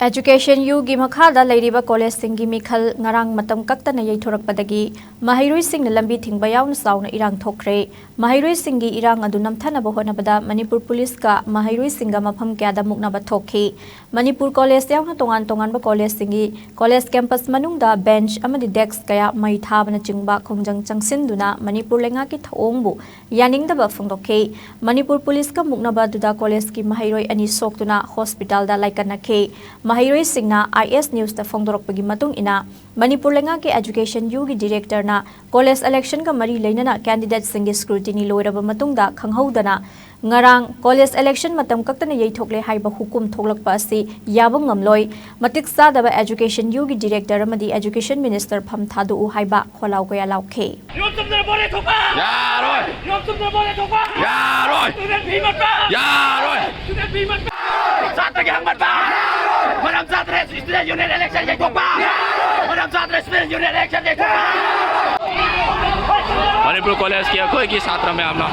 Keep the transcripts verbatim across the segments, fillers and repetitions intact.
Education ꯌꯨꯒꯤ ꯃꯈꯥꯗ ꯂꯩꯔꯤꯕ ꯀꯣꯂꯦꯖꯁꯤꯡꯒꯤ ꯃꯤꯈꯜ ꯉꯔꯥꯡ ꯃꯇꯝ ꯀꯛꯇꯅ ꯌꯩꯊꯣꯔꯛꯄꯗꯒꯤ ꯃꯍꯩꯔꯣꯏꯁꯤꯡꯅ ꯂꯝꯕꯤ ꯊꯤꯡꯕ ꯌꯥꯎꯅ ꯆꯥꯎꯅ ꯏꯔꯥꯡ ꯊꯣꯛꯈ꯭ꯔꯦ꯫ ꯃꯍꯩꯔꯣꯏꯁꯤꯡꯒꯤ ꯏꯔꯥꯡ ꯑꯗꯨ ꯅꯝꯊꯅꯕ ꯍꯣꯠꯅꯕꯗ ꯃꯅꯤꯄꯨꯔ ꯄꯨꯂꯤꯁꯀ ꯃꯍꯩꯔꯣꯏꯁꯤꯡꯒ ꯃꯐꯝ ꯀꯌꯥꯗ ꯃꯨꯛꯅꯕ ꯊꯣꯛꯈꯤ꯫ ꯃꯅꯤꯄꯨꯔ ꯀꯣꯂꯦꯖ ꯌꯥꯎꯅ ꯇꯣꯉꯥꯟ ꯇꯣꯉꯥꯟꯕ ꯀꯣꯂꯦꯖꯁꯤꯡꯒꯤ ꯀꯣꯂꯦꯖ ꯀꯦꯝꯄꯁ ꯃꯅꯨꯡꯗ ꯕꯦꯟꯆ ꯑꯃꯗꯤ ꯗꯦꯁ꯭ꯛ ꯀꯌꯥ ꯃꯩ ꯊꯥꯕꯅꯆꯤꯡꯕ ꯈꯣꯡꯖꯪ ꯆꯪꯁꯤꯟꯗꯨꯅ ꯃꯅꯤꯄꯨꯔ ꯂꯩꯉꯥꯛꯀꯤ ꯊꯧꯑꯣꯡꯕꯨ ꯌꯥꯅꯤꯡꯗꯕ ꯐꯣꯡꯗꯣꯛꯈꯤ꯫ ꯃꯅꯤꯄꯨꯔ ꯄꯨꯂꯤꯁꯀ ꯃꯨꯛꯅꯕ ꯑꯗꯨꯗ ꯀꯣꯂꯦꯖꯀꯤ ꯃꯍꯩꯔꯣꯏ ꯑꯅꯤ ꯁꯣꯛꯇꯨꯅ ꯍꯣꯁꯄꯤꯇꯥꯜꯗ ꯂꯥꯏꯀꯠꯅꯈꯤ꯫ ꯃꯍꯩꯔꯣꯏꯁꯤꯡꯅ ꯑꯥꯏ ꯑꯦꯁ ꯅ꯭ꯌꯨꯁꯇ ꯐꯣꯡꯗꯣꯔꯛꯄꯒꯤ ꯃꯇꯨꯡ ꯏꯟꯅ, ꯃꯅꯤꯄꯨꯔ ꯂꯩꯉꯥꯛꯀꯤ ꯑꯦꯖꯨꯀꯦꯁꯟ ꯌꯨꯒꯤ ꯗꯤꯔꯦꯛꯇꯔꯅ ꯀꯣꯂꯦꯖ ꯏꯂꯦꯛꯁꯟꯒ ꯃꯔꯤ ꯂꯩꯅꯅ ꯀꯦꯟꯗꯤꯗꯦꯠꯁꯤꯡꯒꯤ ꯁ꯭ꯀ꯭ꯔꯨꯇꯤꯅꯤ ꯂꯣꯏꯔꯕ ꯃꯇꯨꯡꯗ ꯈꯪꯍꯧꯗꯅ ꯉꯔꯥꯡ ꯀꯣꯂꯦꯖ ꯏꯂꯦꯛꯁꯟ ꯃꯇꯝ ꯀꯛꯇꯅ ꯌꯩꯊꯣꯛꯂꯦ ꯍꯥꯏꯕ ꯍꯨꯀꯨꯝ ꯊꯣꯛꯂꯛꯄ ꯑꯁꯤ ꯌꯥꯕ ꯉꯝꯂꯣꯏ꯫ ꯃꯇꯤꯛ ꯆꯥꯗꯕ ꯑꯦꯖꯨꯀꯦꯁꯟ ꯌꯨꯒꯤ ꯗꯤꯔꯦꯛꯇꯔ ꯑꯃꯗꯤ ꯑꯦꯖꯨꯀꯦꯁꯟ ꯃꯤꯅꯤꯁꯇꯔ ꯐꯝ ꯊꯥꯗꯣꯛꯎ ꯍꯥꯏꯕ ꯈꯣꯜꯂꯥꯎ ꯀꯌꯥ ꯂꯥꯎꯈꯤ꯫ ꯅꯤꯌꯣꯝ ꯆꯨꯝꯗꯅ ꯕꯣꯠ ꯂꯦꯞꯊꯣꯛꯄ! ꯌꯥꯔꯣꯏ! ꯅꯤꯌꯣꯝ ꯆꯨꯝꯗꯅ ꯕꯣꯠ ꯂꯦꯞꯊꯣꯛꯄ! ꯌꯥꯔꯣꯏ! ꯁ꯭ꯇꯨꯗꯦꯟ ꯐꯤ ꯃꯠꯄ! ꯌꯥꯔꯣꯏ! ꯁ꯭ꯇꯨꯗꯦꯟ ꯐꯤ ꯃꯠꯄ! ꯁꯥꯇ꯭ꯔꯒꯤ ꯍꯛ ꯃꯠꯄ! ꯃꯔꯝ ꯆꯥꯗ꯭ꯔꯦ ꯁ꯭ꯇꯨꯗꯦꯟ ꯌꯨꯅꯤꯌꯟ ꯏꯂꯦꯛꯁꯟ ꯌꯩꯊꯣꯛꯄ! ꯃꯔꯝ ꯆꯥꯗ꯭ꯔꯦ ꯁ꯭ꯇꯨꯗꯦꯟ ꯌꯨꯅꯤꯌꯟ ꯏꯂꯦꯛꯁꯟ ꯌꯩꯊꯣꯛꯄ! ꯃꯅꯤꯄꯨꯔ ꯀꯣꯂꯦꯖꯀꯤ ꯑꯩꯈꯣꯏꯒꯤ ꯁꯥꯇ꯭ꯔ ꯃꯌꯥꯝꯅ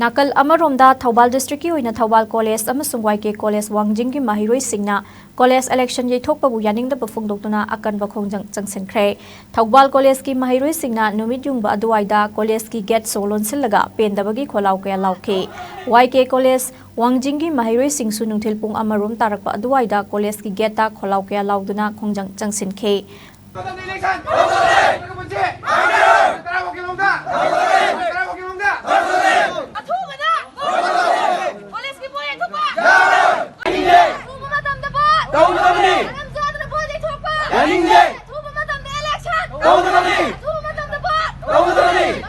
ꯅꯥꯀꯜ ꯑꯃꯔꯣꯝꯗ, ꯊꯧꯕꯥꯜ ꯗꯤꯁꯇ꯭ꯔꯤꯛꯀꯤ ꯑꯣꯏꯅ ꯊꯧꯕꯥꯜ ꯀꯣꯂꯦꯖ ꯑꯃꯁꯨꯡ ꯋꯥꯏ ꯀꯦ ꯀꯣꯂꯦꯖ ꯋꯥꯡꯖꯤꯡꯒꯤ ꯃꯍꯩꯔꯣꯏꯁꯤꯡꯅ ꯀꯣꯂꯦꯖ ꯏꯂꯦꯛꯁꯟ ꯌꯩꯊꯣꯛꯄꯕꯨ ꯌꯥꯅꯤꯡꯗꯕ ꯐꯣꯡꯗꯣꯛꯇꯨꯅ ꯑꯀꯟꯕ ꯈꯣꯡꯖꯪ ꯆꯪꯁꯤꯟꯈ꯭ꯔꯦ꯫ ꯊꯧꯕꯥꯜ ꯀꯣꯂꯦꯖꯀꯤ ꯃꯍꯩꯔꯣꯏꯁꯤꯡꯅ ꯅꯨꯃꯤꯠ ꯌꯨꯡꯕ ꯑꯗꯨꯋꯥꯏꯗ ꯀꯣꯂꯦꯖꯀꯤ ꯒꯦꯠ ꯁꯣ ꯂꯣꯟꯁꯤꯜꯂꯒ ꯄꯦꯟꯗꯕꯒꯤ ꯈꯣꯜꯂꯥꯎ ꯀꯌꯥ ꯂꯥꯎꯈꯤ꯫ ꯋꯥꯏ ꯀꯦ ꯀꯣꯂꯦꯖ ꯋꯥꯡꯖꯤꯡꯒꯤ ꯃꯍꯩꯔꯣꯏꯁꯤꯡꯁꯨ ꯅꯨꯡꯊꯤꯜ ꯄꯨꯡ ꯑꯃꯔꯣꯝ ꯇꯥꯔꯛꯄ ꯑꯗꯨꯋꯥꯏꯗ ꯀꯣꯂꯦꯖꯀꯤ ꯒꯦꯠꯇ ꯈꯣꯜꯂꯥꯎ ꯀꯌꯥ ꯂꯥꯎꯗꯨꯅ ꯈꯣꯡꯖꯪ ꯆꯪꯁꯤꯟꯈꯤ꯫